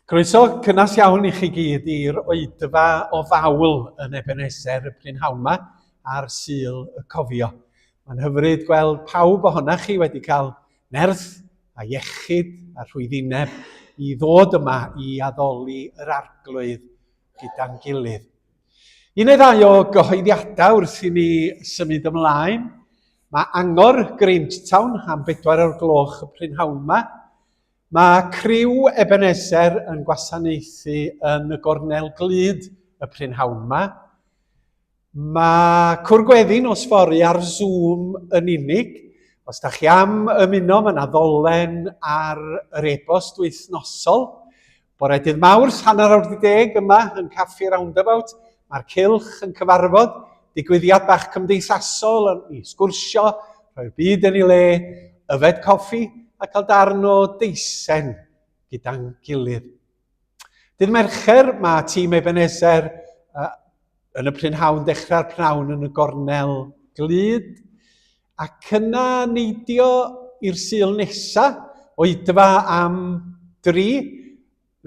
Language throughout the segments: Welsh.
Croeso cynnes iawn i chi gyd i'r oedfa o fawl yn Ebenezer y prynhawn yma ar Sul y Cofio. Mae'n hyfryd gweld pawb ohonoch chi wedi cael nerth a iechyd a rhwyddineb i ddod yma i addoli yr Arglwydd gyda'n gilydd. Un neu ddau o gyhoeddiadau wrth i ni symud ymlaen. Mae angor Grangetown am bedwar o'r gloch y prynhawn yma. Mae criw Ebenezer yn gwasanaethu yn y gornel glud y prynhawn yma. Mae cwr gweddi nos fory ar Zoom yn unig. Os da chi am ymuno, mae yna ddolen ar yr e-bost wythnosol. Bore dydd Mawrth, 10:30 yma yn Caffi Roundabout, mae'r cylch yn cyfarfod, digwyddiad bach cymdeithasol yn i sgwrsio, rhoi'r byd yn ei le, yfed coffi a cael darn o deisen gyda'n gilydd. Dydd Mercher mae tîm Ebenezer uh, yn y prynhawn, dechrau'r prynhawn yn y gornel glud, ac yna neidio i'r Sul nesa, oedfa am dri,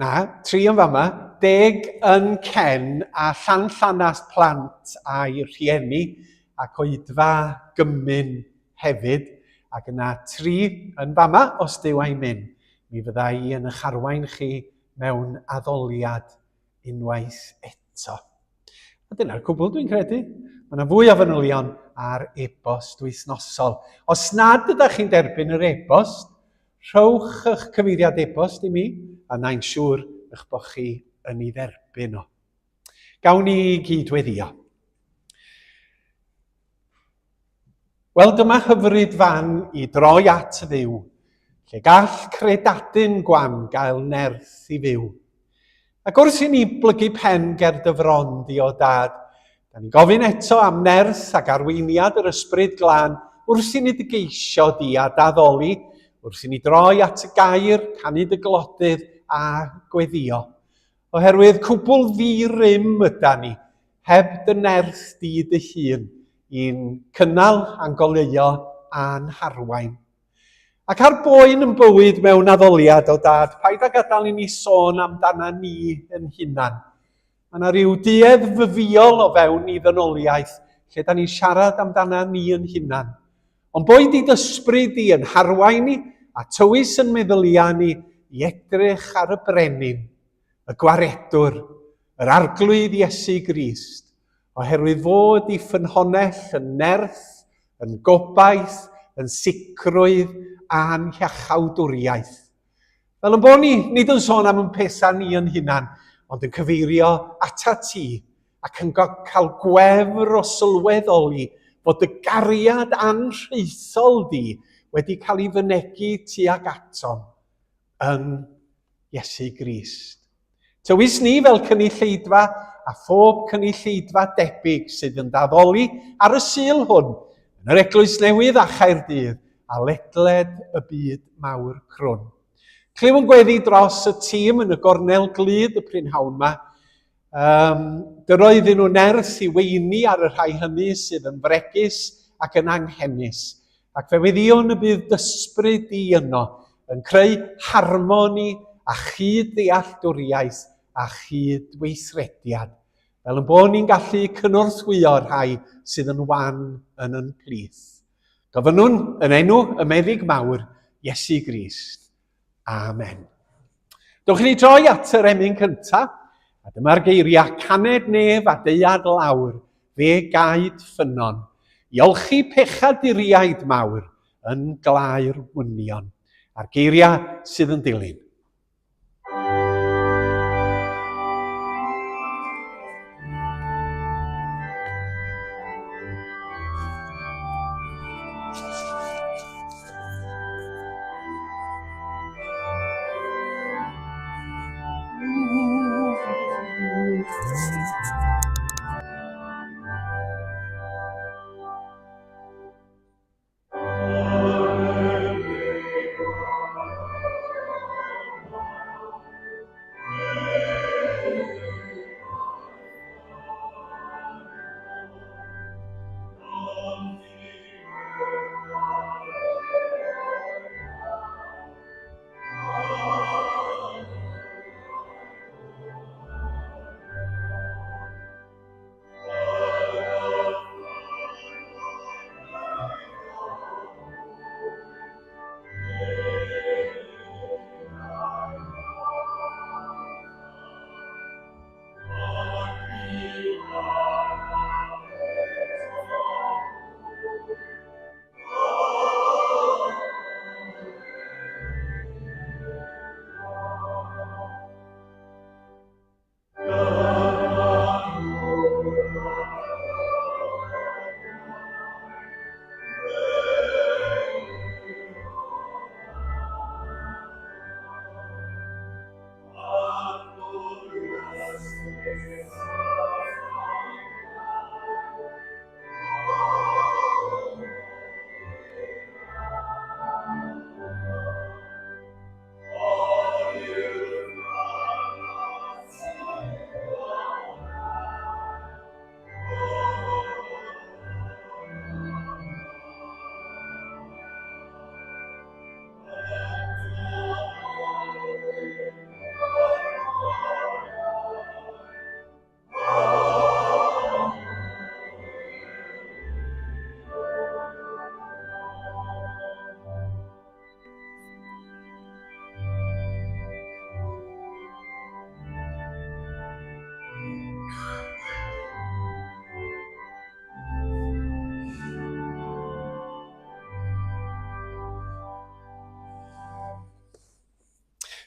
na, tri yn fama, deg yn Cen a Llan Llanast plant a'i rhieni ac oedfa gymun hefyd, ac yna tri yn fama os Duw a'i myn. Mi fydda i yn eich arwain chi mewn addoliad unwaith eto. A dyna'r cwbl dwi'n credu. Mae yna fwy o fanylion ar e-bost wythnosol. Os nad ydych chi'n derbyn yr e-bost, rhowch eich cyfeiriad e-bost i mi, a na'n siŵr eich bod chi yn ei dderbyn o. Gawn ni gyd weddio. Wel, dyma hyfryd fan i droi at Dduw, lle gall credadun gwan gael nerth i fyw. Ac wrth i ni blygu pen ger dy fron di o dad, da ni'n gofyn eto am nerth ac arweiniad yr Ysbryd Glân wrth i ni dy geisio di a daddoli, wrth i ni droi at y gair, canu dy glodydd a gweddio. Oherwydd cwbl ddi-rym yda ni, heb dy nerth di dy hun, i'n cynnal a'n goleuo a'n harwain. Ac ar boen yn bywyd mewn addoliad o dad, paid â gadael i ni sôn amdana ni yn hunan. Mae yna rhyw duedd fyfiol o fewn i ddynoliaeth lle da ni'n siarad amdana ni yn hunan. Ond boed i dysbryd di yn harwain ni a tywys yn meddyliau ni i edrych ar y brenin, y gwaredwr, yr arglwydd Iesu Grist, oherwydd fod i ffynhonnell yn nerth, yn gobaith, yn sicrwydd a'n hiachawdwriaeth. Fel yn bod ni, nid yn sôn am yn pethau ni yn hunan, ond yn cyfeirio atat ti ac yn cael gwefr o sylweddoli fod dy gariad anrhaethol di wedi cael ei fynegi tuag atom yn Iesu Grist. Tywys ni fel cynulleidfa a phob cynulleidfa debyg sydd yn daddoli ar y Sul hwn yn yr Eglwys Newydd a Chaerdydd a ledled y byd mawr crwn. Clyw yn gweddi dros y tîm yn y gornel glud y prynhawn yma. Um, dyro iddyn nhw nerth i weini ar y rhai hynny sydd yn fregus ac yn anghenus. Ac fe weddïwn y bydd dysbryd di yno yn creu harmoni a chyd-ddealltwriaeth a chyd-weithrediad, fel yn bod ni'n gallu cynorthwyo'r rhai sydd yn wan yn yn plith. Gofynnwn yn enw y meddyg mawr, Iesu Grist. Amen. Dewch i ni droi at yr emyn cyntaf, a dyma'r geiriau caned nef a deuad lawr, fe gaed ffynnon, i olchi pechaduriaid mawr yn glaer wynion, a'r geiriau sydd yn dilyn.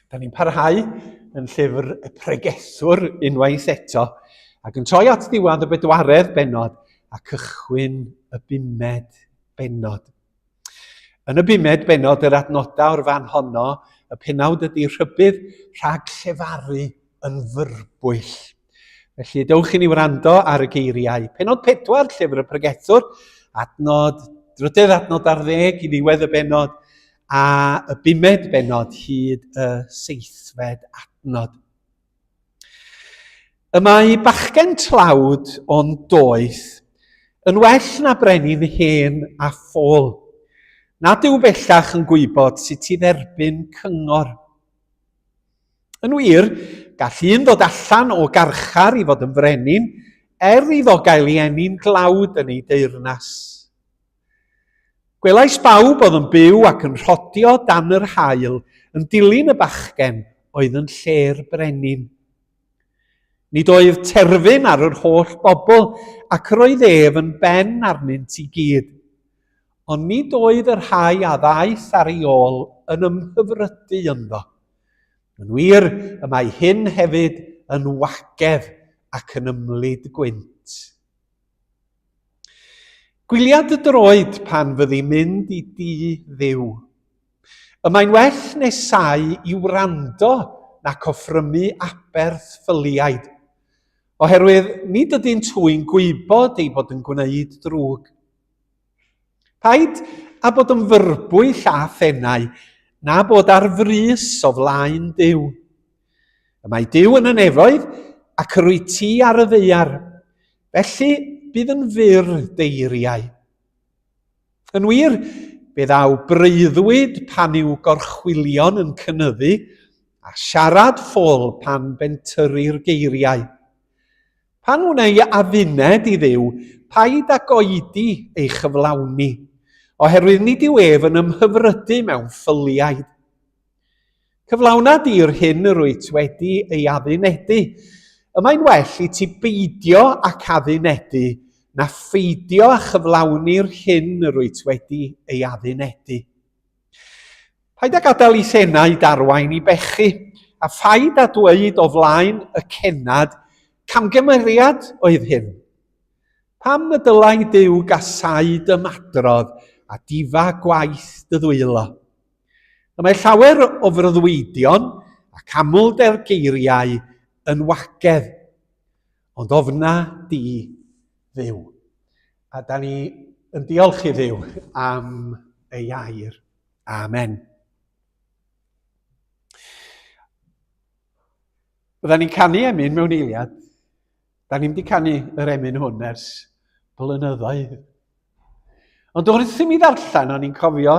Da ni'n parhau yn llyfr y pregethwr unwaith eto, ac yn troi at ddiwedd y bedwaredd bennod a cychwyn y bumed bennod. Yn y bumed bennod, yr adnodau o'r fan honno, y penawd ydy rhybudd rhag llefaru yn fyrbwyll. Felly, dewch i ni wrando ar y geiriau. Penod 4, llyfr y pregethwr, adnod, drydydd adnod ar ddeg i ddiwedd y bennod, a y bumed bennod hyd y seithfed adnod. Y mae bachgen tlawd ond doeth yn well na brenin hen a ffôl, nad yw bellach yn gwybod sut i dderbyn cyngor. Yn wir, gall un ddod allan o garchar i fod yn frenin, er iddo gael ei eni'n dlawd yn ei deyrnas. Gwelais bawb oedd yn byw ac yn rhodio dan yr haul yn dilyn y bachgen oedd yn lle'r brenin. Nid oedd terfyn ar yr holl bobl ac roedd ef yn ben arnynt i gyd. Ond nid oedd y rhai a ddaeth ar ei ôl yn ymhyfrydu ynddo. Yn wir, y mae hyn hefyd yn wagedd ac yn ymlid gwynt. Gwylia dy droed pan fyddi mynd i dŷ Dduw. Y mae'n well nesau i wrando nac offrymu aberth ffyliaid, oherwydd nid ydynt hwy'n gwybod ei bod yn gwneud drwg. Paid â bod yn fyrbwyll a thenau, na bod ar frys o flaen Duw. Y mae Duw yn y nefoedd, ac yr wyt ti ar y ddaear. Felly, bydd yn fyr deiriau. Yn wir, fe ddaw breuddwyd pan yw gorchwylion yn cynyddu, a siarad ffôl pan bentyrir geiriau. Pan wnei adduned i Dduw, paid ag oedi ei chyflawni, oherwydd nid yw ef yn ymhyfrydu mewn ffyliaid. Cyflawna di'r hyn yr wyt wedi ei addunedu. Y mae'n well i ti beidio ac addunedu na pheidio â chyflawni'r hyn yr wyt wedi ei addunedu. Paid â gadael i senau darwain i bechu, a phaid â dweud o flaen y cennad, camgymeriad oedd hyn. Pam y dylai Duw gasau dy ymadrodd a difa gwaith dy ddwylo? Y mae llawer o freuddwydion ac amlder geiriau yn wagedd, ond ofna di Dduw. A da ni yn diolch i Dduw am ei air. Amen. Bydda ni'n canu emyn mewn eiliad. Da ni'n wedi canu yr emyn hwn ers blynyddoedd. Ond wrth i mi ddarllen, o'n i'n cofio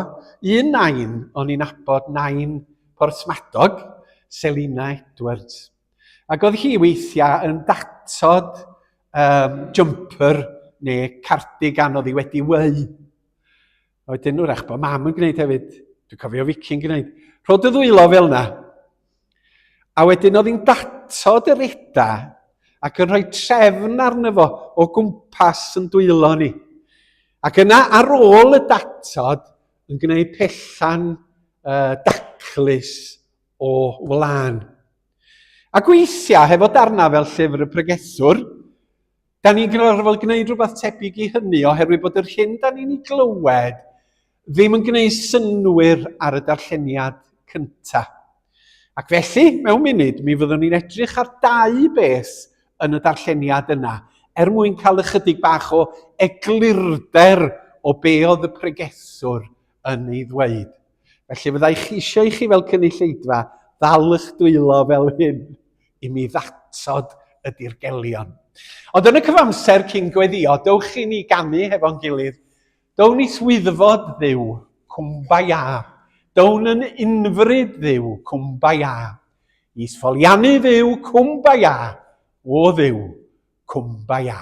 un nain o'n i'n nabod, nain Porthmadog, Selina Edwards. Ac oedd hi weithiau yn datod um, jumper neu cardigan oedd hi wedi weu. A wedyn, wrach bod mam yn gwneud hefyd. Dwi'n cofio Vicky'n gwneud. Rho dy ddwylo fel yna. A wedyn oedd hi'n datod yr eda ac yn rhoi trefn arno fo o gwmpas yn dwylo ni. Ac yna ar ôl y datod yn gwneud pellan uh, daclus o wlân. Ac weithiau, hefo darnau fel llyfr y pregethwr, Da ni'n gorfod gwneud rhywbeth tebyg i hynny oherwydd bod yr hyn da ni'n ei glywed ddim yn gwneud synnwyr ar y darlleniad cyntaf. Ac felly, mewn munud, mi fyddwn ni'n edrych ar dau beth yn y darlleniad yna, er mwyn cael ychydig bach o eglurder o be oedd y pregethwr yn ei ddweud. Felly fyddai chi eisiau i chi fel cynulleidfa ddal eich dwylo fel hyn i mi ddatod y dirgelion. Ond yn y cyfamser cyn gweddio, dewch i ni ganu hefo'n gilydd. Down i swyddfod Dduw, kumbaya. Down yn unfryd Dduw, kumbaya. I sfoliannu Dduw, kumbaya. O Dduw, kumbaya.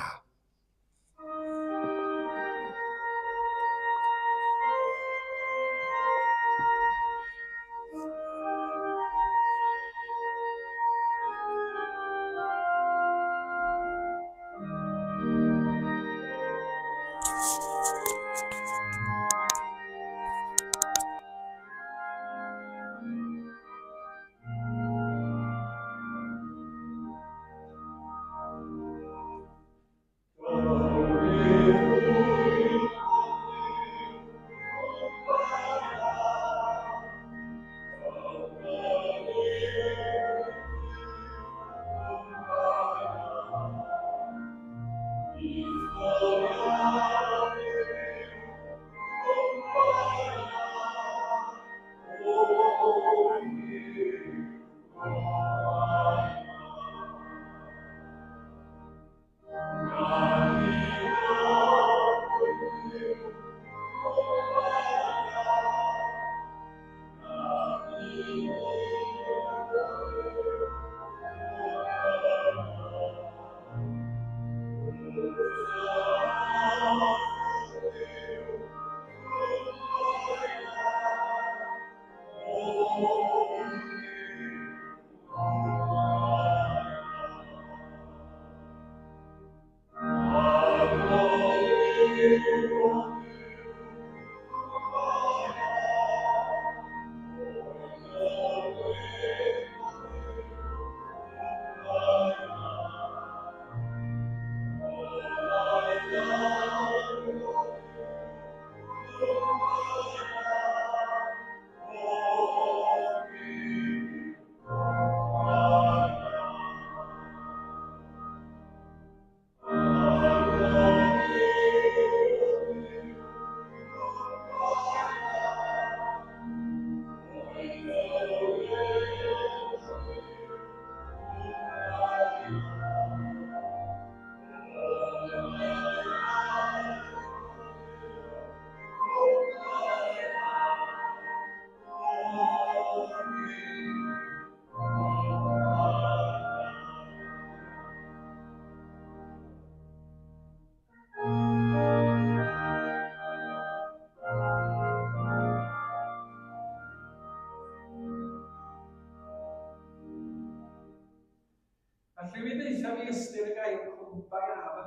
A lle mi ddeitha fi ystyr y gair kumbaya fa?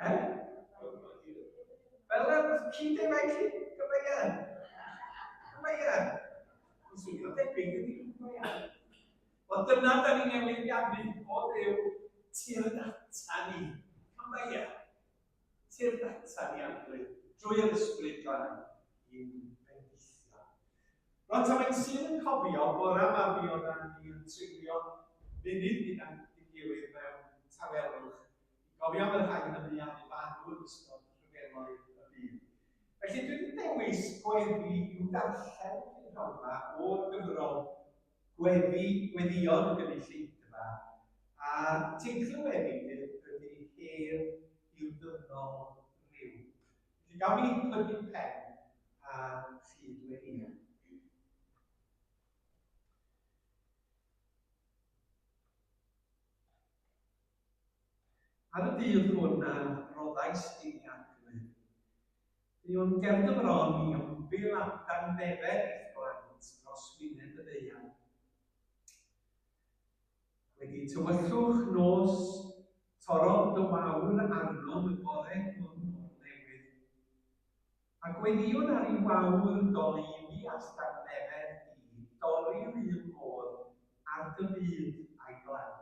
E? Fel yr ci defaid chi? Kumbaya. Kumbaya. Yn swnio debyg ydy kumbaya. Wel dyna da ni newydd ganu o Dduw tyrd ata ni. Kumbaya. Tyrd ata ni Arglwydd drwy yr Ysbryd Glân i'n bendithio. Rwan ta faint sydd yn cofio bore yma mi oeddan ni yn treulio munud gyda'n gilydd mewn tawelwch i gofio am y rhai hynny a fu farw yn ystod rhyfeloedd y byd. Felly dwi wedi dewis gweddi i'w darllen prynhawn yma o'r gyfrol Gweddi, Gweddïon y Gynulleidfa, a teitl y weddi ydy Hedd i'w Dynol Ryw. Felly gawn ni plygu pen a chyd-weddïo. Ar y dydd hwn a roddais i ni Arglwydd, buwn ger dy fron i ymbil am dangnefedd i'th blant dros wyneb y ddaear. Wedi tywyllwch nos, torrodd dy wawr arnom y bore hwn o'r newydd. A gweddïwn ar i wawr goleuni a'th dangnefedd di dorri'r un modd ar dy fyd a'i blant.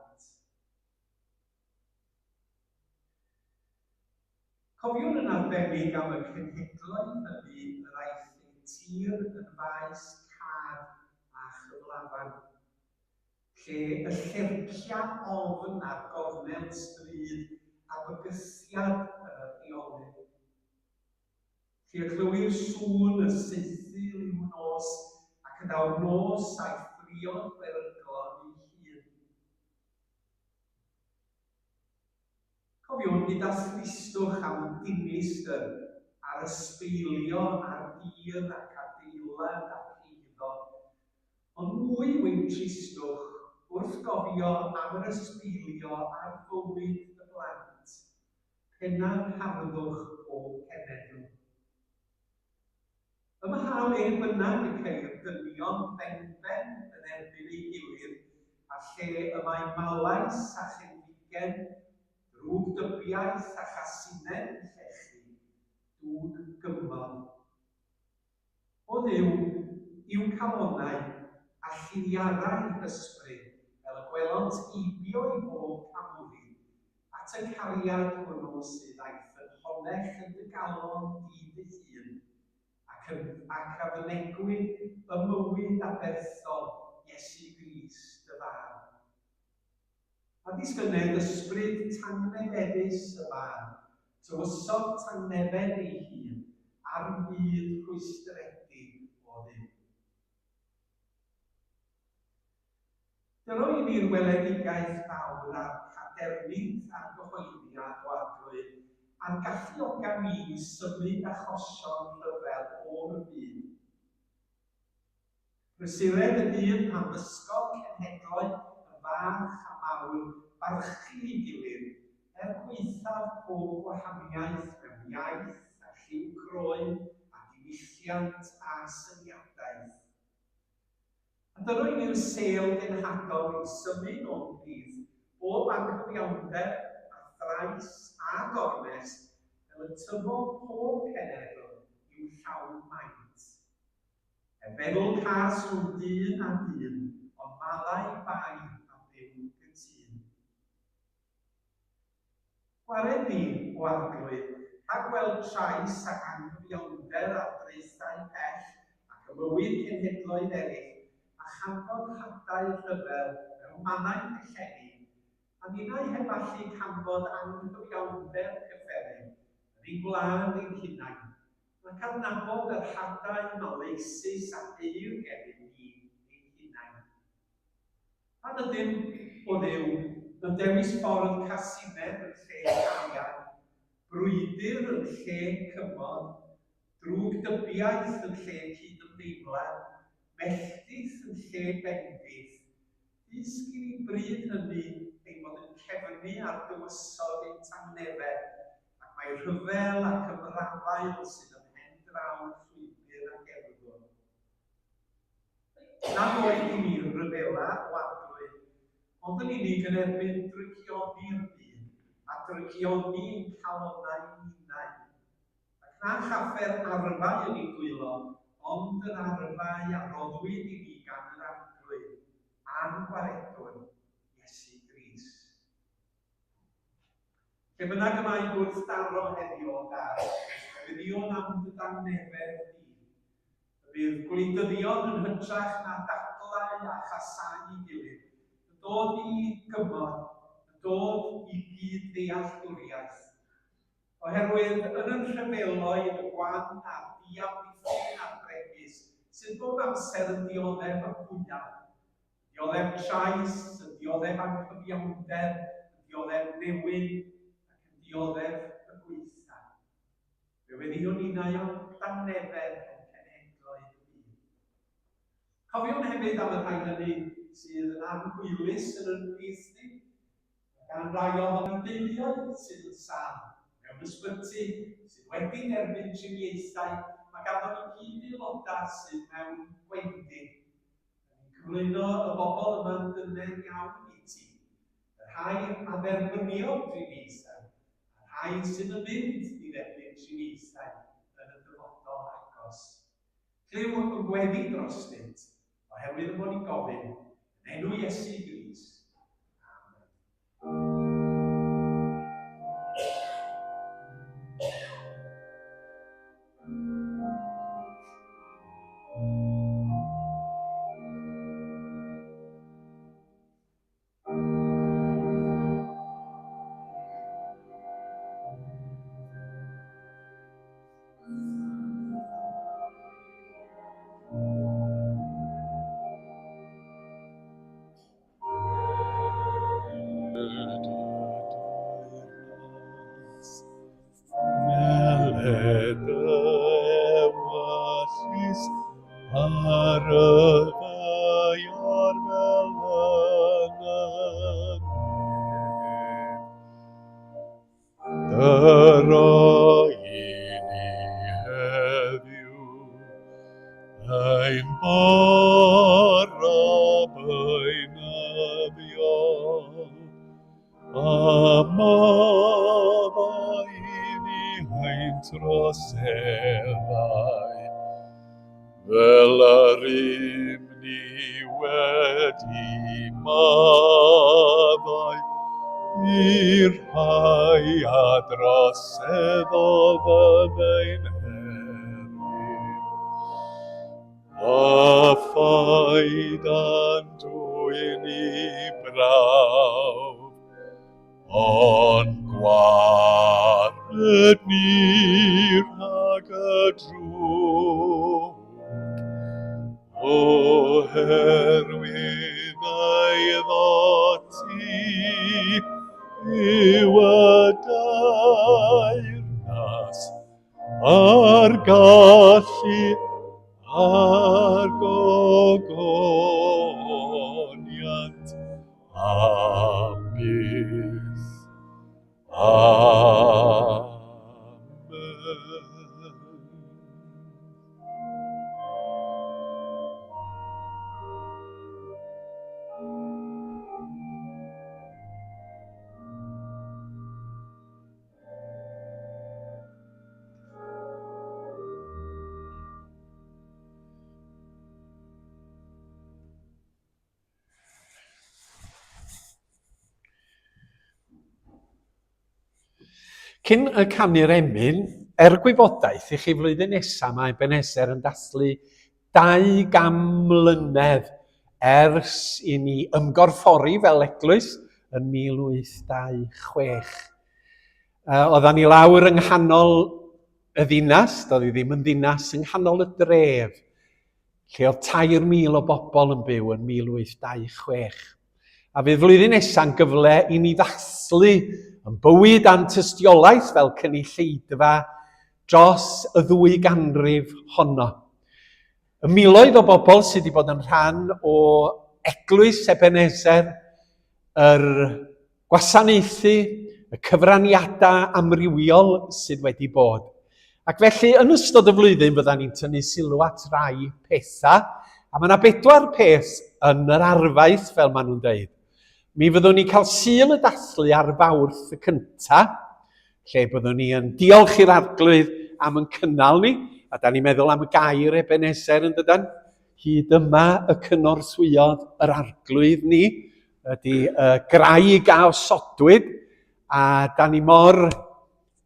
Cofiwn yn arbennig am y cenhedloedd hynny yr aeth eu tir yn faes cad a chyflafan, lle y llercia ofn ar gornel stryd a bygythiad yn yr heolydd. Lle y clywir sŵn y saethu liw nos ac y daw'r nos a'i phriod beryglon ei hun. Cofiwn gyda thristwch am y dinistr a'r ysbeilio ar dir ac adeilad ac eiddo, ond mwy yw ein tristwch wrth gofio am yr ysbeilio ar fywyd y blant, pennaf harddwch pob cenedl. Ym mha le bynnag y ceir dynion benben yn erbyn ei gilydd a lle y mae malais a chenfigen, drwgdybiaeth a chasineb yn llechu, dwg gymod. O Dduw, i'w calonnau, a lliniara eu hysbryd, fel y gwelont heibio i bob camwri, at y cariad hwnnw sydd a'i ffynhonnell yn dy galon di dy hun, ac yn ac a fynegwyd ym mywyd aberthol Iesu Grist dy Fab. A disgynned ysbryd tangnefeddus y Mab, tywysog tangnefedd ei hun, ar fyd rhwystredig o Dduw. Dyro i ni'r weledigaeth fawr a'r cadernid a'r gyhoeddiad o Arglwydd a'n galluoga ni i symud achosion rhyfel o'r byd. Prysured y dydd pan ddysgodd cenhedloedd yn fach a mawr barchu ei gilydd er gwaethaf pob gwahaniaeth mewn iaith a lliw croen a diwylliant a syniadaeth. A dyro i ni'r sêl genhadol i symud o'n plith bob anghyfiawnder, drais a gormes, fel y tyfo pob cenedl i'w llawn maint. Heb feddwl cas rhwng dyn a dyn, ond maddau bai a byw'n gytûn. Gwared ni, O Arglwydd, rhag gweld trais ac anghyfiawnder ar draethau pell ac ym mywyd cenhedloedd eraill, a chanfod hadau rhyfel mewn mannau pellenni, a ninnau heb allu canfod anghyfiawnder cyffelyb yn ein gwlad ein hunain, nac adnabod yr hadau maleisus a heuir gennym ni ein hunain. Pan ydym, o Dduw, yn dewis ffordd casineb yn lle cariad, brwydr yn lle cymod, drwgdybiaeth yn lle cydymdeimlad, melltith yn lle bendith, dysg i ni bryd hynny ein bod yn cefnu ar dywysog ein tangnefedd, ac mai rhyfel ac ymrafael sydd ym mhen draw llwybr a gerddwn. Nad oedd i ni ryfela o Arglwydd, ond yn unig yn erbyn drygioni'r byd, a drygioni ein calonnau ninnau. Ac na chaffer arfau yn ein dwylo, ond yr arfau a roddwyd i ni gan yr Arglwydd, a'n Gwaredwr, Iesu Grist. Lle bynnag y mae gwrthdaro heddiw o Dad, gweddïwn am dy dangnefedd di. Y bydd gwleidyddion yn hytrach na dadlau a chasáu ei gilydd, yn dod i gymod, yn dod i gyd-ddealltwriaeth. Oherwydd yn y rhyfeloedd y gwan a'r diamddiffyn a'r bregus sydd bob amser yn dioddef y fwyaf, Yn dioddef trais, yn dioddef anghyfiawnder, yn dioddef newyn, ac yn dioddef y gwaetha. Fe weddïwn ninnau am dangnefedd rhwng cenhedloedd y byd. Cofiwn hefyd am y rhai hynny sydd yn anhwylus yn yn plith ni. Mae gan rai ohonom deuluoedd sydd yn sâl, mewn ysbyty, sydd wedi derbyn triniaethau, mae ganddon ni gyd-aelodau sydd mewn gwendid. Da ni'n cyflwyno y bobl yma'n dyner iawn i ti, y rhai a dderbyniodd driniaethau, a'r rhai sydd yn mynd i dderbyn triniaethau yn y dyfodol agos. Clyw y gweddi drostynt, oherwydd y bod ni'n gofyn, yn enw Iesu Grist. Amen. Ar y ddaear fel yn y nef. Dyro i ni heddiw ein bara beunyddiol, A maddau i ni ein troseddau, fel yr ym ni wedi maddau i'r rhai a droseddodd yn ein herbyn. A phaid â'n dwyn i brawf, ond gwared ni rhag y drwg, oherwydd eiddo ti yw y deyrnas a'r gallu a'r gogoniant am byth. Amen. Cyn y canu'r emyn, er gwybodaeth i chi flwyddyn nesaf mae Ebenezer yn dathlu 200 mlynedd ers i ni ymgorffori fel eglwys yn 1826. Oeddan ni lawr yng nghanol y ddinas, doedd hi ddim yn ddinas, yng nghanol y dref, lle oedd 3,000 o bobl yn byw yn 1826. A fydd flwyddyn nesa'n gyfle i ni ddathlu yn bywyd a'n tystiolaeth fel cynulleidfa dros y ddwy ganrif honno. Y miloedd o bobl sydd wedi bod yn rhan o eglwys Ebenezer, yr gwasanaethu, y cyfraniadau amrywiol sydd wedi bod. Ac felly, yn ystod y flwyddyn, fyddan ni'n tynnu sylw at rai pethau, a mae yna bedwar peth yn yr arfaeth, fel maen nhw'n dweud. Mi fyddwn ni'n cael Sul y Dathlu ar Fawrth y cyntaf, lle byddwn ni yn diolch i'r Arglwydd am yn cynnal ni, a da ni'n meddwl am y gair Ebenezer yn dydan? Hyd yma y cynorthwyodd yr Arglwydd ni, ydy y graig a osodwyd, a da ni mor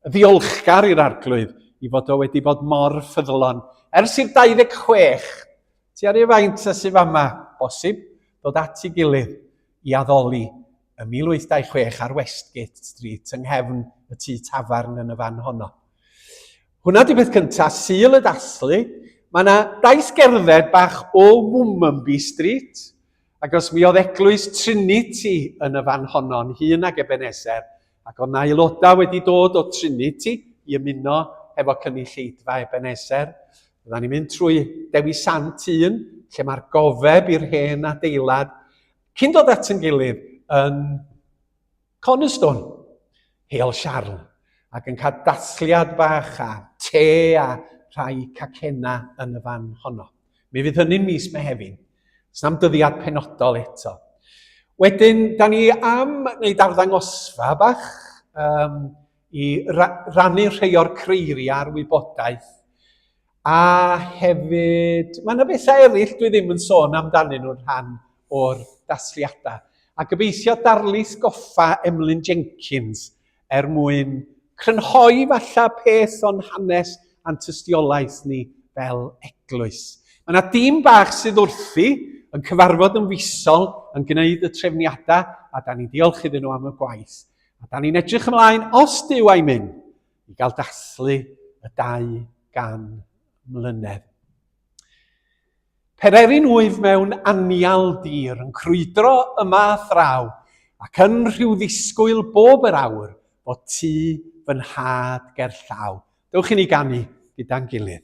ddiolchgar i'r Arglwydd i fod o wedi bod mor ffyddlon. Ers i'r 26, ti ar ei faint a sydd fama, bosib, dod at ei gilydd i addoli ym 1826 ar Westgate Street yng nghefn y tŷ tafarn yn y fan honno. Hwna di peth cyntaf, Sul y dathlu. Mae yna daith gerdded bach o Womanby Street, ac os mi oedd eglwys Trinity yn y fan honno'n hŷn ag Ebenezer, ac oedd na aelodau wedi dod o Trinity i ymuno hefo cynulleidfa Ebenezer. Fyddan ni'n mynd trwy Dewi Sant un, lle mae'r gofeb i'r hen adeilad, cyn dod at yn gilydd yn Cornerstone, Heol Siarl, ac yn cael dathliad bach a te a rhai cacenna yn y fan honno. Mi fydd hynny'n mis Mehefin. Sna'm dyddiad penodol eto. Wedyn, da ni am wneud arddangosfa bach um, i ra rannu rhai o'r creiriau a'r wybodaeth. A hefyd, mae yna bethau eraill dwi ddim yn sôn amdanyn nhw'n rhan o'r dathliadau. A gobeithio darlith goffa Emlyn Jenkins er mwyn crynhoi falla peth o'n hanes a'n tystiolaeth ni fel eglwys. Mae yna dîm bach sydd wrthi yn cyfarfod yn fisol yn gwneud y trefniadau a da ni'n diolch iddyn nhw am y gwaith. A da ni'n edrych ymlaen, os Duw a'i mynd, i gael dathlu y 200 mlynedd. Pererin wyf mewn anial dir yn crwydro yma a thraw, ac yn rhyw ddisgwyl bob yr awr fod tŷ fy nhad ger llaw. Dewch i ni ganu gyda'n gilydd.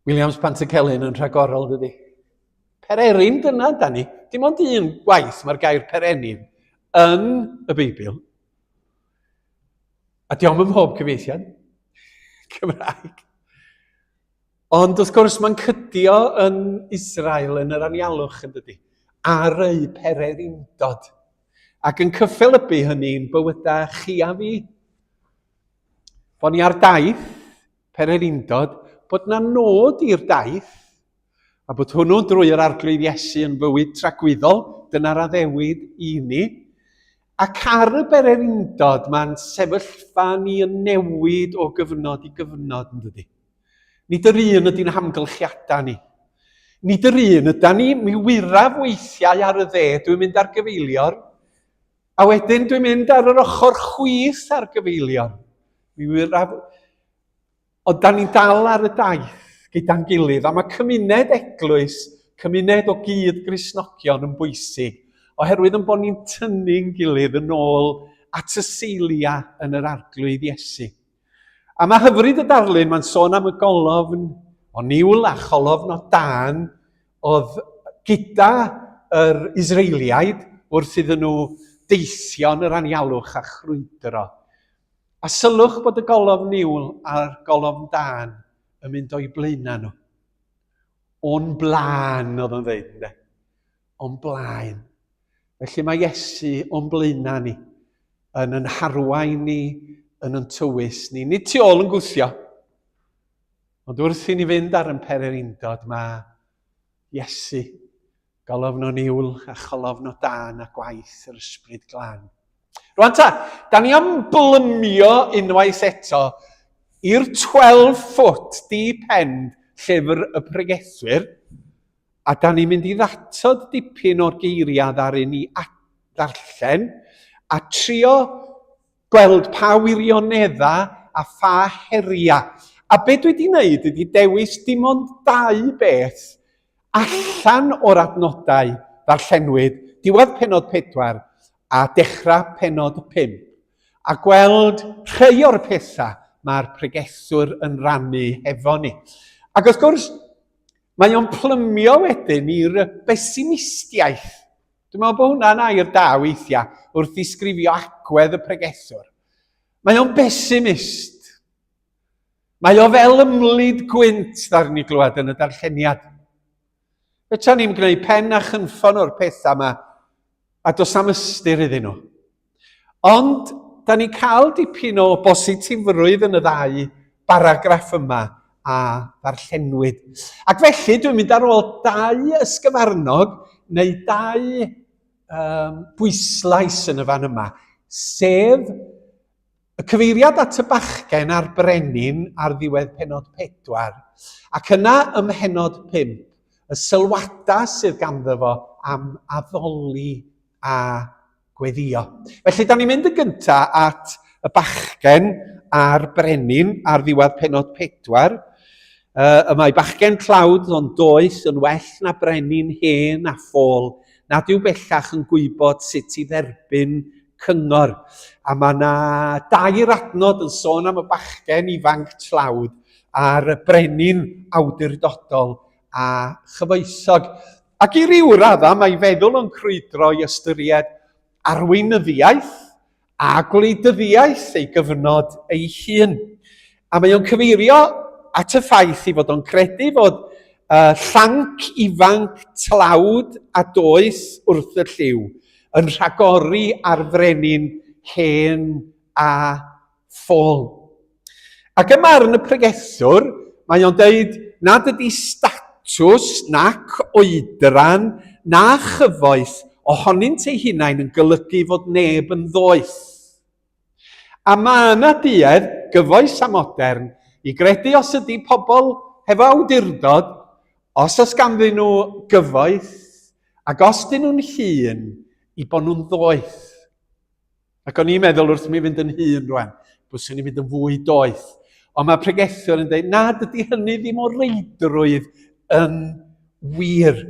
Williams Pantycelyn yn rhagorol, dydy. Pererin dyna da ni. Dim ond un gwaith mae'r gair pererin yn y Beibl. A diolch ym mhob cyfieithiad Cymraeg. Ond wrth gwrs mae'n cydio yn Israel yn yr anialwch yn dydy, ar eu pererindod. Ac yn cyffelybu hynny'n bywydau chi a fi. Bo ni ar daith pererindod, bod na nod i'r daith, a bod hwnnw drwy yr Arglwydd Iesu yn fywyd tragwyddol, dyna'r addewid i ni. Ac ar y bererindod, mae'n sefyllfa ni yn newid o gyfnod i gyfnod, yn dydy. Nid yr un ydy'n hamgylchiadau ni. Nid yr un yda ni, mi wyraf weithiau ar y dde, dwi'n mynd ar gyfeilior, a wedyn dwi'n mynd ar yr ochr chwith ar gyfeilior. Mi wyraf... Ond da ni'n dal ar y daith gyda'n gilydd, a mae cymuned eglwys, cymuned o gyd Gristnogion yn bwysig, oherwydd yn bod ni'n tynnu'n gilydd yn ôl at y seiliau yn yr Arglwydd Iesu. A mae hyfryd y darlun, mae'n sôn am y golofn o niwl a cholofn o dân oedd gyda yr Israeliaid wrth iddyn nhw deithio yn yr anialwch a chrwydro. A sylwch bod y golofn niwl a'r golofn dân yn mynd o'i blaenau nhw. O'n blaen, oedd o'n dweud, ynddo? O'n blaen. Felly mae Iesu o'n blaenau ni, yn yn harwain ni, yn yn tywys ni. Nid tu ôl yn gwthio, ond wrth i ni fynd ar yn pererindod, mae Iesu, golofn o niwl a cholofn o dân a gwaith yr Ysbryd Glân. Rwan ta, da ni am blymio unwaith eto i'r 12 foot deep end llyfr y pregethwyr, A da ni'n mynd i ddatod dipyn o'r geiriau ddaru ni ddarllen a trio gweld pa wirioneddau a pha heriau. A be dwi wedi wneud ydy dewis dim ond dau beth allan o'r adnodau ddarllenwyd diwedd pennod 4 a dechrau pennod 5 a gweld rhai o'r pethau mae'r pregethwr yn rannu hefo ni. Ac wrth gwrs, Mae o'n plymio wedyn i'r besimistiaeth. Dwi'n meddwl bod hwnna'n air da weithiau wrth ddisgrifio agwedd y pregethwr. Mae o'n besimist. Mae o fel ymlid gwynt ddaru ni glywed yn y darlleniad. Fedra ni'n gwneud pen a chynffon o'r pethau yma a does am ystyr iddyn nhw. Ond, da ni'n cael dipyn o bositifrwydd yn y ddau baragraff yma a ddarllenwyd. Ac felly, dwi'n mynd ar ôl dau ysgyfarnog neu dau um, bwyslais yn y fan yma, sef y cyfeiriad at y bachgen a'r brenin ar ddiwedd penod 4, ac yna ym mhenod 5, y sylwadau sydd ganddo fo am addoli a gweddïo. Felly, da ni'n mynd yn gyntaf at y bachgen a'r brenin ar ddiwedd penod 4. Uh, y mae bachgen tlawd ond doeth yn well na brenin hen a ffôl, nad yw bellach yn gwybod sut i dderbyn cyngor. A mae yna dair adnod yn sôn am y bachgen ifanc tlawd a'r brenin awdurdodol a chyfoethog. Ac i ryw raddau mae feddwl yn crwydro i ystyried arweinyddiaeth a gwleidyddiaeth ei gyfnod ei hun. A mae o'n cyfeirio at y ffaith ei fod o'n credu fod uh, llanc ifanc tlawd a doeth wrth y lliw yn rhagori ar frenin hen a ffôl. Ac ym marn y pregethwr, mae o'n deud nad ydy statws nac oedran na chyfoeth ohonynt eu hunain yn golygu fod neb yn ddoeth. A mae yna duedd, gyfoes a modern, i gredu os ydy pobl hefo awdurdod, os oes ganddyn nhw gyfoeth, ac os dyn nhw'n hŷn, i bod nhw'n ddoeth. Ac o'n i'n meddwl wrth mi fynd yn hŷn rwan, byswn i'n mynd yn fwy doeth. Ond mae pregethwr yn dweud, na, dydy hynny ddim o reidrwydd yn wir.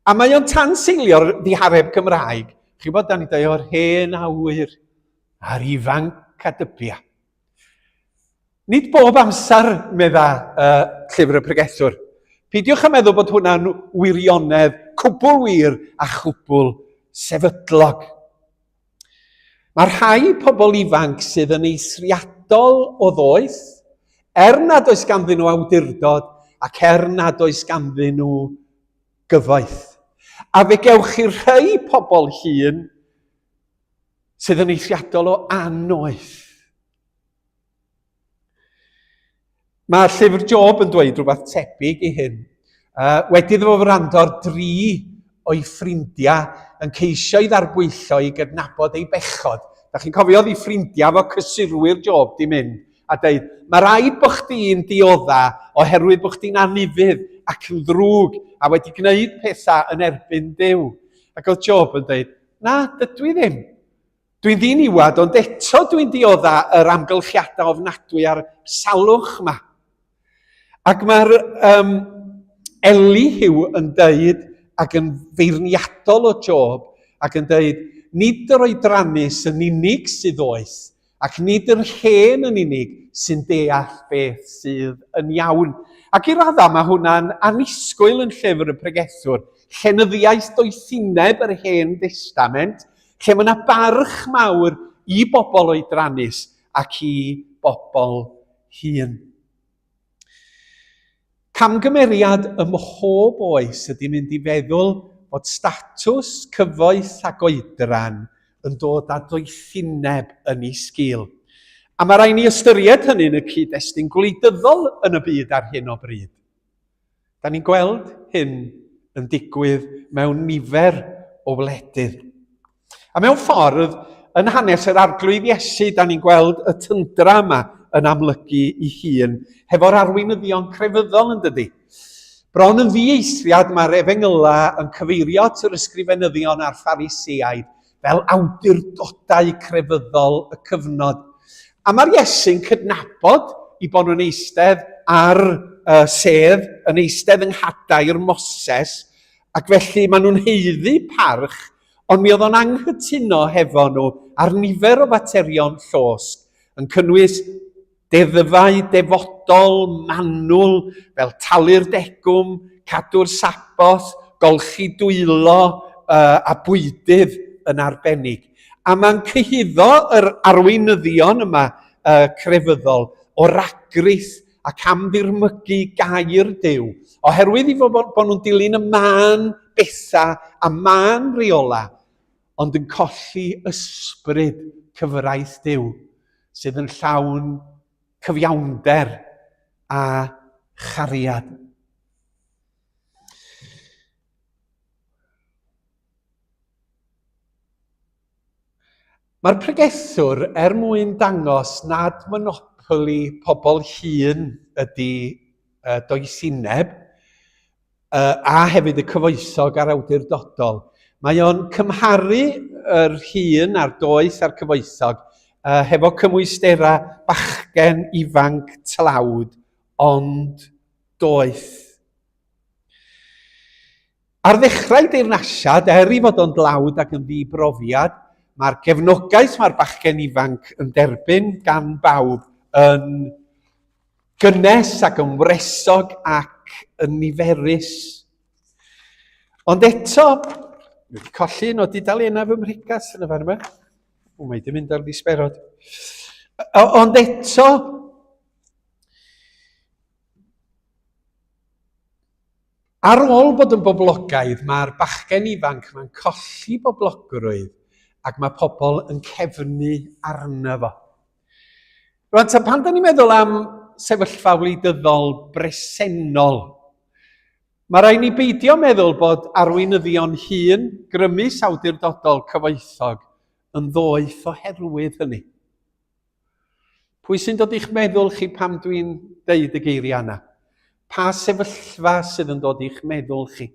A mae o'n tanseilio'r ddihareb Gymraeg. Chi'n bod, da ni'n dweud o'r hen awyr a'r ifanc a dybia. Nid bob amser, medda uh, llyfr y pregethwr. Peidiwch â meddwl bod hwnna'n wirionedd cwbl wir a chwbl sefydlog. Mae rhai pobl ifanc sydd yn eithriadol o ddoeth, er nad oes ganddyn nhw awdurdod ac er nad oes ganddyn nhw gyfoeth. A fe gewch chi rhai pobl hŷn sydd yn eithriadol o annoeth. Mae llyfr Job yn dweud rhywbeth tebyg i hyn. Wedi iddo fo wrando ar dri o'i ffrindiau yn ceisio i ddarbwyllo i gydnabod ei bechod. Da chi'n cofio oedd ei ffrindiau fo cysurwyr Job di mynd a dweud, mae rhaid bod chdi'n diodda oherwydd bod chdi'n anufudd ac yn ddrwg a wedi gwneud pethau yn erbyn Duw. Ac oedd Job yn dweud, na, dydw i ddim. Dwi'n ddiniwad, ond eto dwi'n diodda yr amgylchiadau ofnadwy a'r salwch yma. Ac mae'r um, Elihu yn deud, ac yn feirniadol o Job, ac yn deud, nid yr oedrannus yn unig sydd oes, ac nid yr hen yn unig sy'n deall beth sydd yn iawn. Ac i raddau mae hwnna'n annisgwyl yn llyfr y pregethwr, llenyddiaeth doethineb yr Hen Destament, lle mae yna barch mawr i bobl oedrannus ac i bobl hŷn. Camgymeriad ym mhob oes ydy mynd i feddwl bod statws, cyfoeth ac oedran yn dod â doethineb yn ei sgil. A mae rhaid ni ystyried hynny yn y cyd-destun gwleidyddol yn y byd ar hyn o bryd. Da ni'n gweld hyn yn digwydd mewn nifer o wledydd. A mewn ffordd, yn hanes yr arglwydd Iesu, da ni'n gweld y tyndra yma yn amlygu ei hun hefo'r arweinyddion crefyddol yn dydy. Bron yn ddieithriad mae'r efengyla yn cyfeirio at yr ysgrifenyddion a'r Phariseaid fel awdurdodau crefyddol y cyfnod. A mae'r Iesu'n cydnabod i bod nhw'n eistedd ar uh, sedd, yn eistedd yng nghadair Moses, ac felly maen nhw'n haeddu parch, ond mi oedd o'n anghytuno hefo nhw ar nifer o faterion llosg, yn cynnwys Deddfau defodol manwl fel talu'r degwm, cadw'r Saboth, golchi dwylo uh, a bwydydd yn arbennig. A mae'n cyhuddo yr arweinyddion yma uh, crefyddol o ragrith ac am ddirmygu gair Duw, oherwydd i fod bod nhw'n dilyn y mân bethau a mân reola, ond yn colli ysbryd cyfraith Duw sydd yn llawn cyfiawnder a chariad. Mae'r pregethwr, er mwyn dangos nad monopoli pobl hŷn ydy doethineb, a hefyd y cyfoethog a'r awdurdodol. Mae o'n cymharu yr hŷn a'r doeth a'r cyfoethog hefo cymwysterau bachgen ifanc tlawd, ond doeth. Ar ddechrau deyrnasiad, er i fod o'n dlawd ac yn ddibrofiad, mae'r gefnogaeth mae'r bachgen ifanc yn derbyn gan bawb yn gynnes ac yn wresog ac yn niferus. Ond eto, dwi wedi colli un o dudalennau fy mhregas yn y fan yma. O, mae wedi mynd ar ddisberod. Ond eto, ar ôl bod yn boblogaidd, mae'r bachgen ifanc mae'n colli boblogrwydd ac mae pobl yn cefnu arno fo. Rwan ta, pan da ni'n meddwl am sefyllfa wleidyddol bresennol, mae rhaid ni beidio meddwl bod arweinyddion hŷn, grymus awdurdodol cyfoethog yn ddoeth oherwydd hynny. Pwy sy'n dod i'ch meddwl chi pam dwi'n deud y geiriau yna? Pa sefyllfa sydd yn dod i'ch meddwl chi?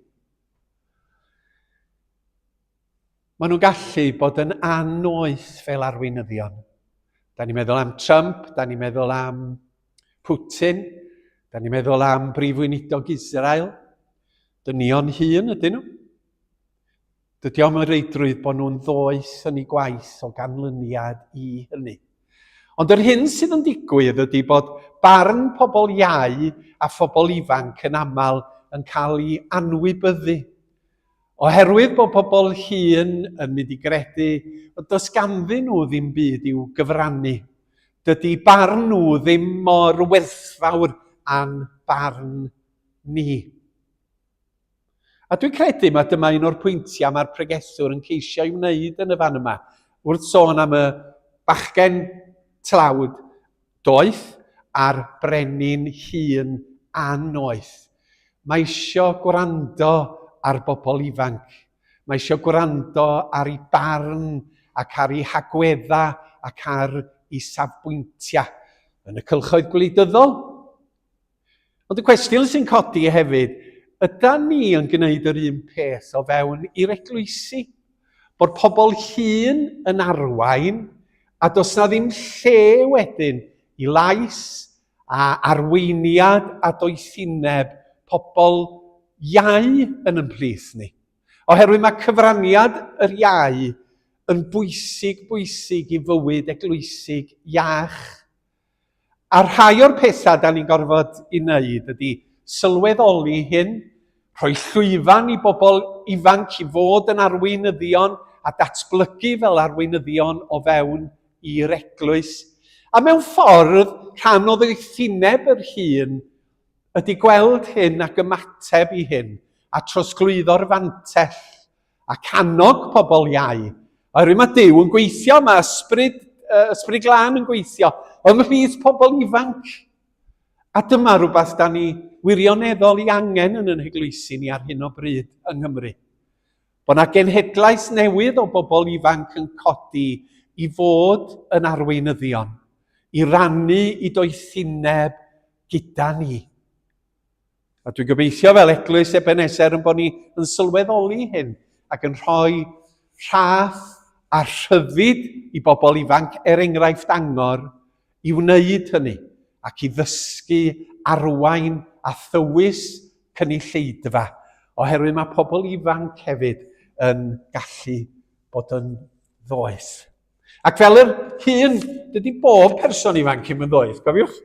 Maen nhw'n gallu bod yn annoeth fel arweinyddion. Da ni'n meddwl am Trump, da ni'n meddwl am Putin, da ni'n meddwl am Brif Weinidog Israel. Dynion hŷn ydyn nhw. Dydy o'm yn reidrwydd bod nhw'n ddoeth yn eu gwaith o ganlyniad i hynny. Ond yr hyn sydd yn digwydd ydy bod barn pobl iau a phobl ifanc yn aml yn cael ei anwybyddu. Oherwydd bod pobl hŷn yn mynd i gredu bod does ganddyn nhw ddim byd i'w gyfrannu. Dydy barn nhw ddim mor werthfawr â'n barn ni. A dwi'n credu mae dyma un o'r pwyntiau mae'r pregethwr yn ceisio ei wneud yn y fan yma, wrth sôn am y bachgen tlawd doeth a'r brenin hŷn annoeth. Mae isio gwrando ar bobl ifanc. Mae isio gwrando ar ei barn ac ar ei hagweddau ac ar ei safbwyntiau. Yn y cylchoedd gwleidyddol, Ond y cwestiwn sy'n codi hefyd, ydan ni yn gwneud yr un peth o fewn i'r eglwysi? Bod pobl hŷn yn arwain a does na ddim lle wedyn i lais a arweiniad a doethineb pobl iau yn yn plith ni. Oherwydd mae cyfraniad yr iau yn bwysig bwysig i fywyd eglwysig iach. A rhai o'r pethau da ni'n gorfod i wneud ydy sylweddoli hyn, rhoi llwyfan i bobl ifanc i fod yn arweinyddion a datblygu fel arweinyddion o fewn i'r eglwys. A mewn ffordd, rhan o ddoethineb yr hun ydy gweld hyn ac ymateb i hyn a trosglwyddo'r fantell ac annog pobl iau. Oherwydd mae Duw yn gweithio, mae ysbryd, ysbryd glân yn gweithio ymhlith pobl ifanc. A dyma rhywbeth da ni wirioneddol i angen yn yn heglwysi ni ar hyn o bryd yng Nghymru. Bod yna genhedlaeth newydd o bobl ifanc yn codi i fod yn arweinyddion, i rannu i doethineb gyda ni. A dwi'n gobeithio fel Eglwys Ebenezer yn bod ni yn sylweddoli hyn ac yn rhoi rhaff a rhyddid i bobl ifanc, er enghraifft Angor, i wneud hynny ac i ddysgu arwain a thywys cynulleidfa, oherwydd mae pobl ifanc hefyd yn gallu bod yn ddoeth. Ac fel yr hyn, dydy bob person ifanc ddim yn ddoeth, gofiwch?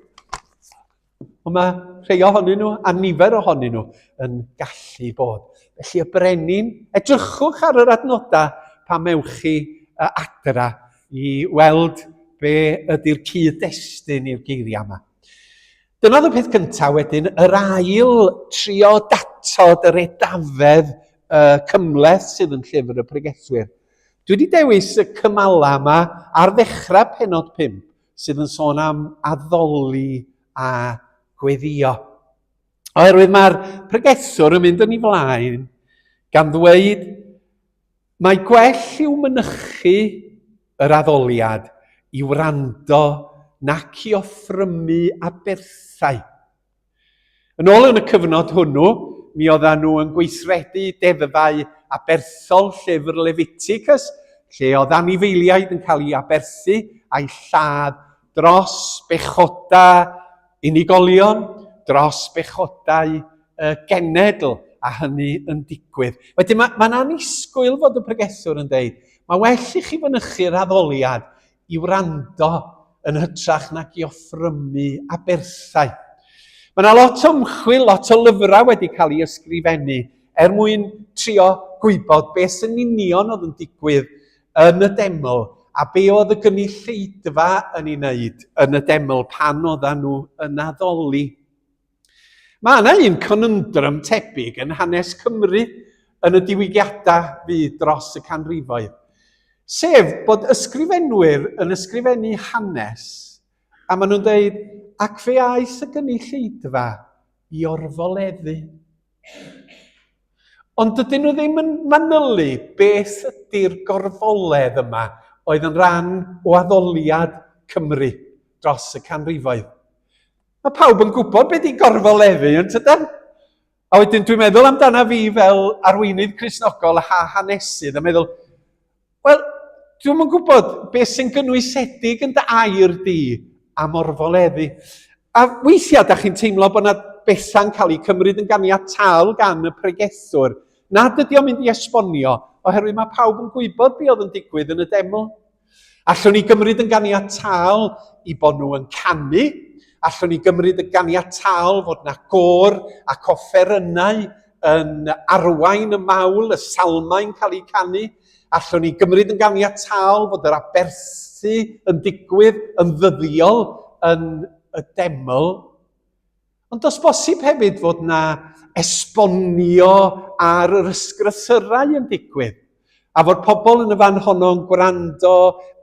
Ond mae rhai ohonyn nhw, a nifer ohonyn nhw, yn gallu bod. Felly y brenin, edrychwch ar yr adnodau pan mewch chi adra i weld be ydy'r cyd-destun i'r geiriau yma. Dyna oedd y peth cyntaf wedyn, yr ail trio datod yr edafedd uh, cymleth sydd yn llyfr y pregethwyr. Dwi wedi dewis y cymalau yma ar ddechrau penod 5, sydd yn sôn am addoli a gweddio. Oherwydd mae'r pregethwr yn mynd yn ei flaen gan ddweud mae gwell i'w mynychu yr addoliad i wrando nac i offrymu aberthau. Yn ôl yn y cyfnod hwnnw, mi oedden nhw yn gweithredu deddfau aberthol llyfr Leviticus, lle oedd anifeiliaid yn cael eu aberthu a'u lladd dros bechodau unigolion, dros bechodau y genedl, a hynny yn digwydd. Wedyn mae'n ma annisgwyl fod y pregethwr yn deud, mae well i chi fynychu'r addoliad i wrando yn hytrach nag i offrymu aberthau. Mae yna lot o ymchwil, lot o lyfrau wedi cael ei ysgrifennu er mwyn trio gwybod beth yn union oedd yn digwydd yn y deml a be oedd y gynulleidfa yn ei wneud yn y deml pan oedden nhw yn addoli. Mae yna un conundrum tebyg yn hanes Cymru yn y diwygiadau fu dros y canrifoedd, sef bod ysgrifenwyr yn ysgrifennu hanes a maen nhw'n dweud, ac fe aeth y gynulleidfa i orfoleddu. Ond dydyn nhw ddim yn manylu beth ydy'r gorfoledd yma oedd yn rhan o addoliad Cymru dros y canrifoedd. Mae pawb yn gwybod beth di gorfoleddu, yn tydan? A wedyn dwi'n meddwl amdana fi fel arweinydd Cristnogol a hanesydd a meddwl, wel, dwi'm yn gwybod beth sy'n gynnwysedig yn dy air di am orfoleddu. A weithiau, da chi'n teimlo bod yna bethau'n cael eu cymryd yn ganiataol gan y pregethwr, nad ydy o'n mynd i esbonio, oherwydd mae pawb yn gwybod be oedd yn digwydd yn y deml. Allwn ni gymryd yn ganiataol i bod nhw yn canu, allwn ni gymryd yn ganiataol fod na gôr ac offerynnau yn arwain y mawl, y salmau'n cael eu canu, allwn ni gymryd yn ganiataol fod yr aberthu yn digwydd yn ddyddiol yn y deml. Ond does bosib hefyd fod na esbonio ar yr ysgrythyrau yn digwydd, a fod pobl yn y fan honno yn gwrando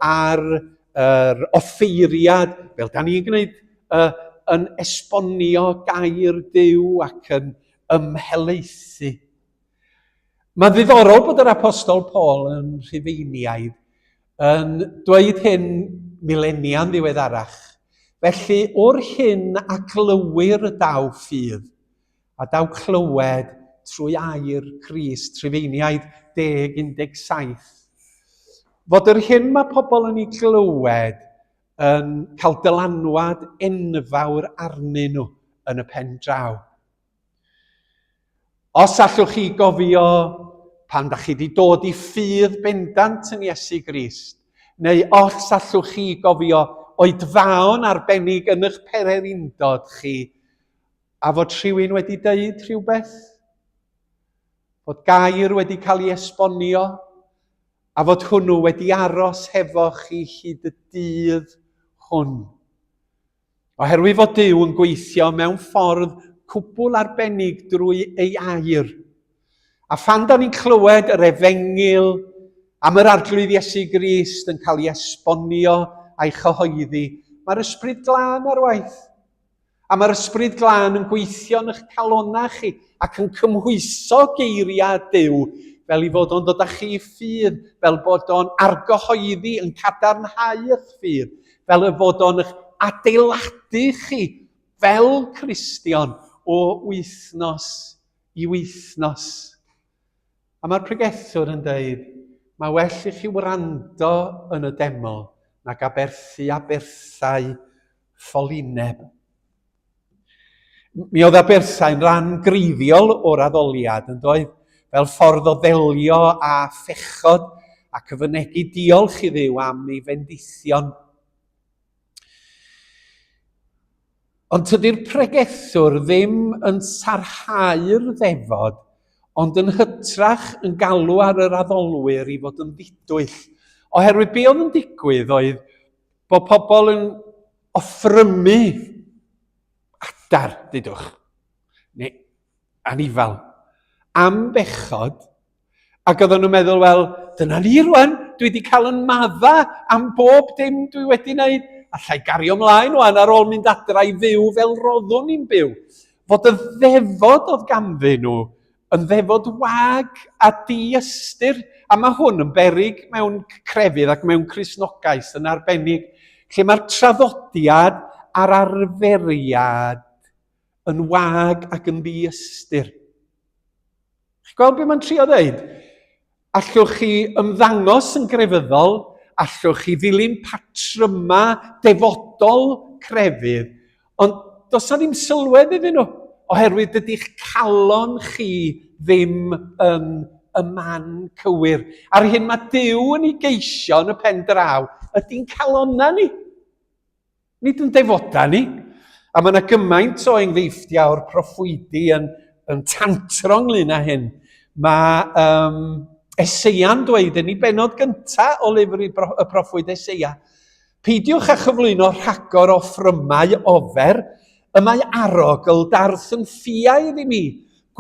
ar yr offeiriad, fel da ni'n gwneud, uh, yn esbonio gair Duw ac yn ymhelaethu. Mae'n ddiddorol bod yr apostol Paul yn Rhufeiniaid yn dweud hyn milenia'n ddiweddarach. Felly, o'r hyn a glywir y daw ffydd, a daw clywed trwy air Crist, Rhufeiniaid 10, 17. Fod yr hyn mae pobl yn ei glywed yn cael dylanwad enfawr arnyn nhw yn y pen draw. Os allwch chi gofio pan da chi wedi dod i ffydd bendant yn Iesu Grist, neu os allwch chi gofio oedfaon arbennig yn eich pererindod chi, a fod rhywun wedi deud rhywbeth, fod gair wedi cael ei esbonio, a fod hwnnw wedi aros hefo chi hyd y dydd hwn. Oherwydd fod Duw yn gweithio mewn ffordd cwbl arbennig drwy ei air. A phan da ni'n clywed yr efengyl am yr Arglwydd Iesu Grist yn cael ei esbonio a'i chyhoeddi, mae'r Ysbryd Glân ar waith. A mae'r Ysbryd Glân yn gweithio yn eich calonnau chi ac yn cymhwyso geiriau Duw fel i fod o'n dod â chi i ffydd, fel bod o'n argyhoeddi, yn cadarnhau eich ffydd, fel y fod o'n eich adeiladu chi fel Cristion o wythnos i wythnos. A mae'r pregethwr yn dweud, mae well i chi wrando yn y deml nag aberthu aberthau ffolineb. Mi oedd aberthau'n rhan greiddiol o'r addoliad, yn doedd? Fel ffordd o ddelio â phechod ac y fynegi diolch i Dduw am ei fendithion. Ond tydi'r pregethwr ddim yn sarhau'r ddefod, ond yn hytrach yn galw ar yr addolwyr i fod yn ddidwyll. Oherwydd be oedd yn digwydd oedd bod pobl yn offrymu adar, dudwch, neu anifal, am bechod, ac oedden nhw'n meddwl, wel, dyna ni rwan, dwi wedi cael yn madda am bob dim dwi wedi wneud, allai gario ymlaen rwan ar ôl mynd adra i fyw fel roddwn i'n byw. Fod y ddefod oedd ganddyn nhw yn ddefod wag a di-ystyr, a mae hwn yn beryg mewn crefydd ac mewn Cristnogaeth yn arbennig, lle mae'r traddodiad a'r arferiad yn wag ac yn ddi-ystyr. Chi'n gweld beth mae'n trio ddeud? Allwch chi ymddangos yn grefyddol, allwch chi ddilyn patryma defodol crefydd, ond does na ddim sylwedd iddyn nhw, oherwydd dydy'ch calon chi ddim yn y man cywir. A'r hyn mae Duw yn ei geisio yn y pen draw ydy'n calonnau ni. Nid yn defodau ni. A mae yna gymaint o enghreifftiau o'r proffwydi yn, yn tantro ynglyn â hyn. Mae um, Eseia'n dweud yn ei benod gyntaf o lyfr y proffwyd Eseia, Peidiwch â chyflwyno rhagor o ffrymau ofer, y mae arogl darth yn ffiaidd i mi,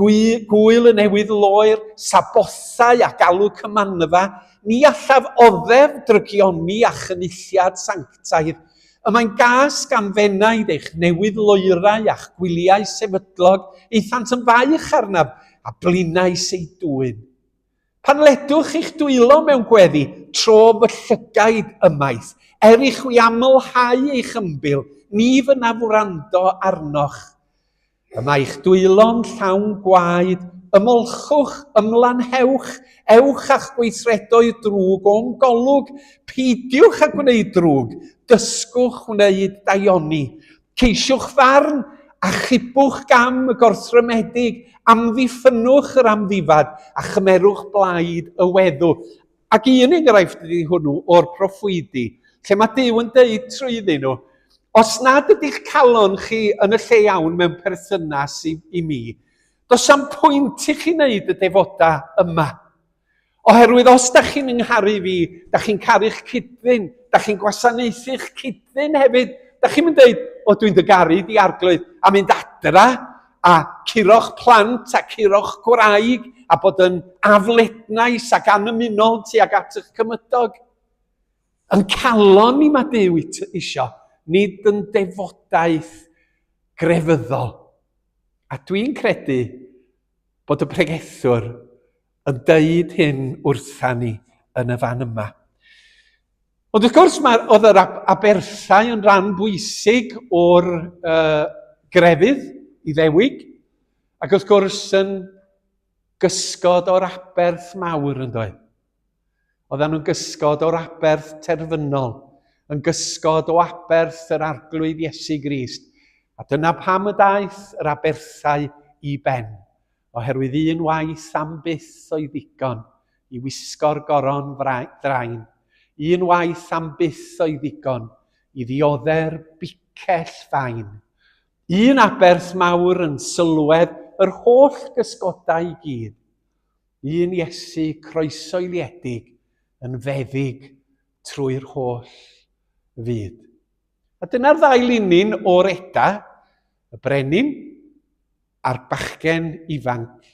Gŵyl y newydd loer, sabothau a galw cymanfa, ni allaf oddef drygioni a chynulliad sanctaidd. Y mae'n gas gan fenaid eich newydd loerau a'ch gwyliau sefydlog, aethant yn faich arnaf, a blinais eu dwyn. Pan ledwch eich dwylo mewn gweddi, tro fy llygaid ymaith, er i chwi amlhau eich ymbil, ni fynnaf wrando arnoch. Y mae eich dwylo'n llawn gwaed, ymolchwch, ymlanhewch, ewch a'ch gweithredoedd drwg o'm golwg, peidiwch â gwneud drwg, dysgwch wneud daioni. Ceisiwch farn, achubwch gam y gorthrymedig, amddiffynnwch yr amddifad, a chymerwch blaid y weddw. Ac un enghraifft ydy hwnnw o'r proffwydi, lle mae Duw yn deud trwyddyn nhw, os nad ydych calon chi yn y lle iawn mewn perthynas i, i mi, does am pwynt i chi wneud y defodau yma. Oherwydd os da chi'n yngharu fi, da chi'n caru'ch cyd-ddyn, da chi'n gwasanaethu'ch cyd-ddyn hefyd. Da chi'n mynd dweud, o dwi'n dy garu di arglwydd, a mynd adra a curo'ch plant a curo'ch gwraig a bod yn aflednais ac anymunol tuag at eich cymydog. Yn calon ni mae Duw isio, nid yn defodaeth grefyddol. A dwi'n credu bod y pregethwr yn deud hyn wrtha ni yn y fan yma. Ond wrth gwrs, mae, oedd yr aberthau yn rhan bwysig o'r grefydd Iddewig, ac wrth gwrs yn gysgod o'r aberth mawr yn doedd. Oedden nhw'n gysgod o'r aberth terfynol, yn gysgod o aberth yr Arglwydd Iesu Grist. A dyna pam y daeth yr aberthau i ben. Oherwydd un waith am byth oedd ddigon i wisgo'r goron ddrain, un waith am byth oedd ddigon i ddiodde'r bicell fain. Un aberth mawr yn sylwedd yr holl gysgodau i gyd. Un Iesu croesoeliedig yn feddyg trwy'r holl fyd. A dyna'r ddau linyn o'r Eda, y brenin a'r bachgen ifanc,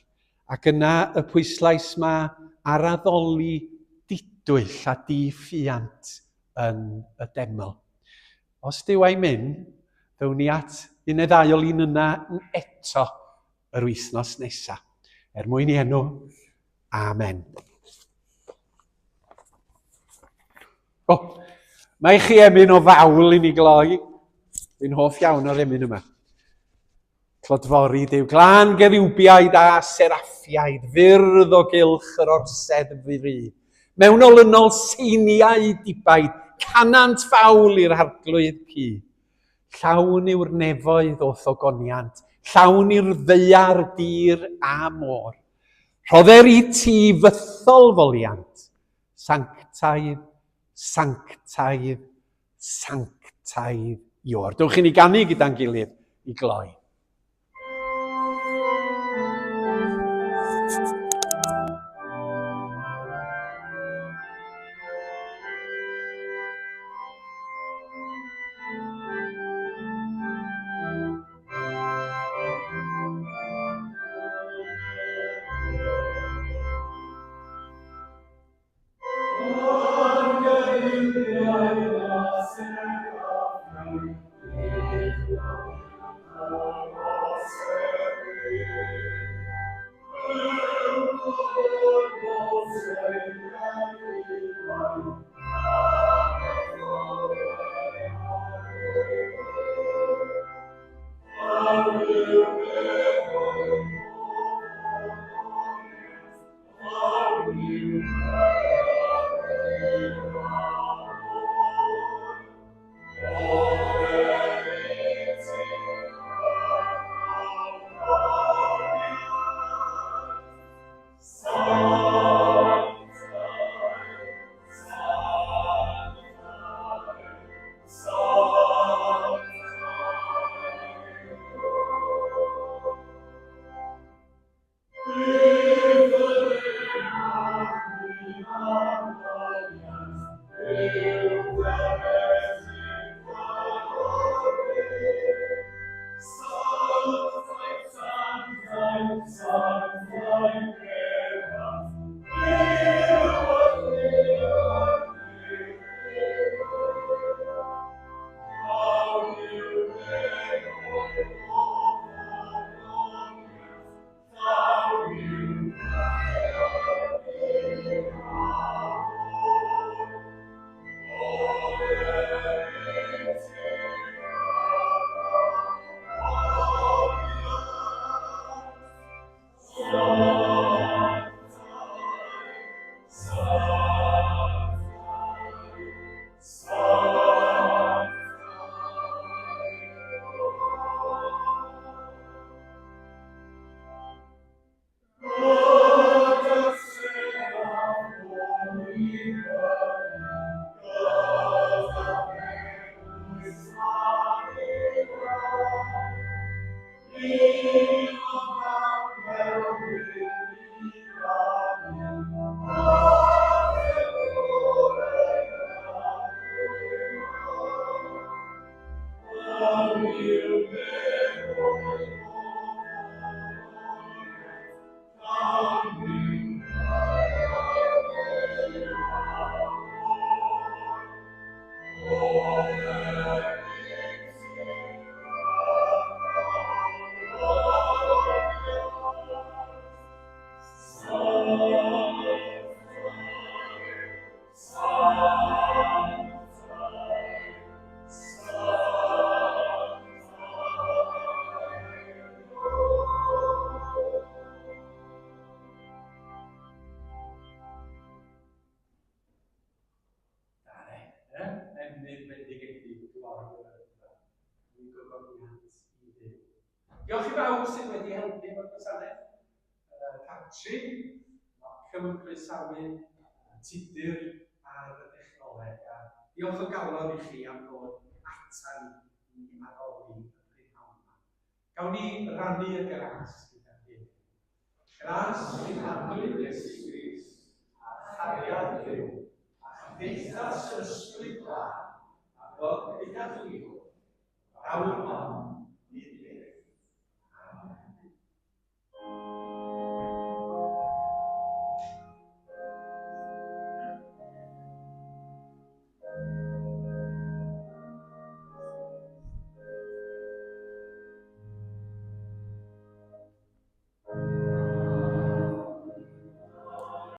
ac yna y pwyslais ma ar addoli didwyll a di-ffiant yn y deml. Os Duw a'i myn, ddown ni at un neu ddau o linynnau eto yr wythnos nesaf. Er mwyn i enw, amen. O, mae chi emyn o fawl i ni gloi. Dwi'n hoff iawn o'r emyn yma. Clodfori Duw glân geriwbiaid a seraffiaid, fyrdd o gylch yr orsedd fri. Mewn olynol seiniau dibaid, canant fawl i'r arglwydd cu. Llawn yw'r nefoedd o'th ogoniant, llawn i'r ddaear, dir a môr. Rhodder i ti fythol foliant, sanctaidd, sanctaidd, sanctaidd Ior. Dewch i ni ganu gyda'n gilydd i gloi. pawb sydd wedi helpu efo'r gwasanaeth. Catrin, Malcolm yn croesawu, Tudur ar y dechnoleg. A diolch o galon i chi am ddod atan ni i addoli y prynhawn yma. Gawn ni rannu y gras gyda'n gilydd. Gras ein Arglwydd Iesu Grist, a chariad Duw, a chymdeithas yr Ysbryd Glân, a fod gyda chwi, o'r awr hon.